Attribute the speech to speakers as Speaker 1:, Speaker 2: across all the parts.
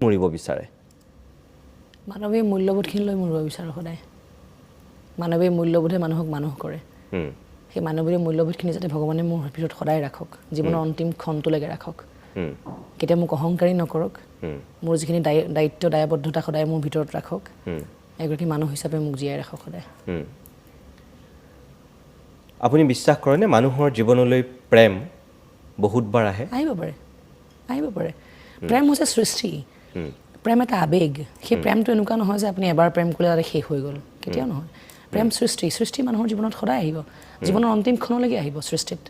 Speaker 1: মৰিব বিচাৰে?
Speaker 2: মানৱীয় মূল্যবোধখিনি লৈ মৰিব বিচাৰোঁ সদায়। মানৱীয় মূল্যবোধে মানুহক মানুহ কৰে। সেই মানৱীয় মূল্যবোধখিনি যাতে ভগৱানে মোৰ ভিতৰত সদায় ৰাখক, জীৱনৰ অন্তিম ক্ষণটোলৈকে ৰাখক, কেতিয়াও মোক অহংকাৰী নকৰক, মোৰ যিখিনি দায়িত্ব দায়বদ্ধতা সদায় মোৰ ভিতৰত ৰাখক, এগৰাকী মানুহ হিচাপে মোক জীয়াই ৰাখক সদায়।
Speaker 1: আপুনি বিশ্বাস কৰেনে মানুহৰ জীৱনলৈ প্ৰেম বহুতবাৰ আহে?
Speaker 2: আহিব পাৰে, আহিব পাৰে। প্ৰেম হৈছে সৃষ্টি, প্ৰেম এটা আৱেগ। সেই প্ৰেমটো এনেকুৱা নহয় যে আপুনি এবাৰ প্ৰেম কৰিলে তাতে শেষ হৈ গ'ল, কেতিয়াও নহয়। প্ৰেম সৃষ্টি, সৃষ্টি মানুহৰ জীৱনত সদায় আহিব, জীৱনৰ অন্তিম ক্ষণলৈকে আহিব সৃষ্টিত।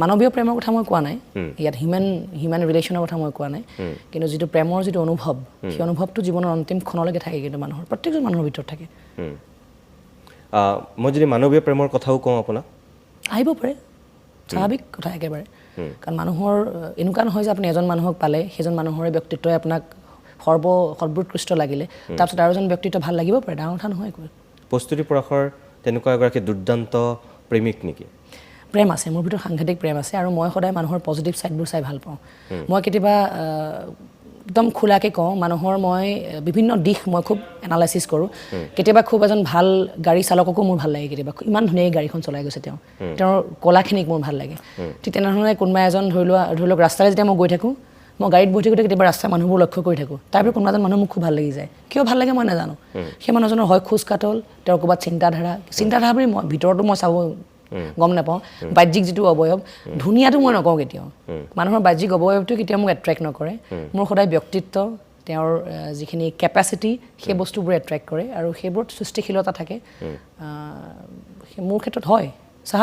Speaker 2: মানৱীয় প্ৰেমৰ কথা মই কোৱা নাই ইয়াত, হিউমেন হিউমেন ৰিলেশ্যনৰ কথা মই কোৱা নাই, কিন্তু যিটো প্ৰেমৰ যিটো অনুভৱ, সেই অনুভৱটো জীৱনৰ অন্তিম ক্ষণলৈকে থাকে, কিন্তু মানুহৰ প্ৰত্যেকজন মানুহৰ ভিতৰত থাকে।
Speaker 1: মই যদি মানৱীয় প্ৰেমৰ কথাও কওঁ আপোনাক?
Speaker 2: আহিব পাৰে, স্বাভাৱিক কথা একেবাৰে। কাৰণ মানুহৰ এনেকুৱা নহয় যে আপুনি এজন মানুহক পালে সেইজন মানুহৰে ব্যক্তিত্বই আপোনাক সৰ্বোৎকৃষ্ট লাগিলে, তাৰপিছত আৰু এজন ব্যক্তিত্ব ভাল লাগিব পাৰে, ডাঙৰ কথা নহয় একো।
Speaker 1: প্ৰস্তুতি পৰাশৰ তেনেকুৱা এগৰাকী দুৰ্দান্ত প্ৰেমিক নেকি?
Speaker 2: প্ৰেম আছে মোৰ ভিতৰত, সাংঘাতিক প্ৰেম আছে, আৰু মই সদায় মানুহৰ পজিটিভ ছাইডবোৰ চাই ভাল পাওঁ। মই কেতিয়াবা একদম খোলাকৈ কওঁ, মানুহৰ মই বিভিন্ন দিশ মই খুব এনালাইচিছ কৰোঁ। কেতিয়াবা খুব এজন ভাল গাড়ী চালককো মোৰ ভাল লাগে, কেতিয়াবা ইমান ধুনীয়াকৈ গাড়ীখন চলাই গৈছে তেওঁ, তেওঁৰ কলাখিনিক মোৰ ভাল লাগে। ঠিক তেনেধৰণে কোনোবা এজন ধৰি লওক ৰাস্তাৰে যেতিয়া মই গৈ থাকোঁ, মই গাড়ীত বহি থাকোঁতে কেতিয়াবা ৰাস্তাৰ মানুহবোৰ লক্ষ্য কৰি থাকোঁ, তাৰপিছত কোনোবা এজন মানুহ মোক খুব ভাল লাগি যায়। কিয় ভাল লাগে মই নাজানো। সেই মানুহজনৰ হয় খোজ কাটল, তেওঁৰ ক'ৰবাত চিন্তাধাৰা, চিন্তাধাৰা বুলি মই ভিতৰতো মই চাব গম নাপাওঁ, বাহ্যিক যিটো অৱয়ব, ধুনীয়াটো মই নকওঁ কেতিয়াও। মানুহৰ বাহ্যিক অৱয়বটো কেতিয়াও মোক এট্ৰেক্ট নকৰে। মোৰ সদায় ব্যক্তিত্ব, তেওঁৰ যিখিনি কেপাচিটি, সেই বস্তুবোৰে এট্ৰেক্ট কৰে, আৰু সেইবোৰত সৃষ্টিশীলতা থাকে। মোৰ ক্ষেত্ৰত হয়।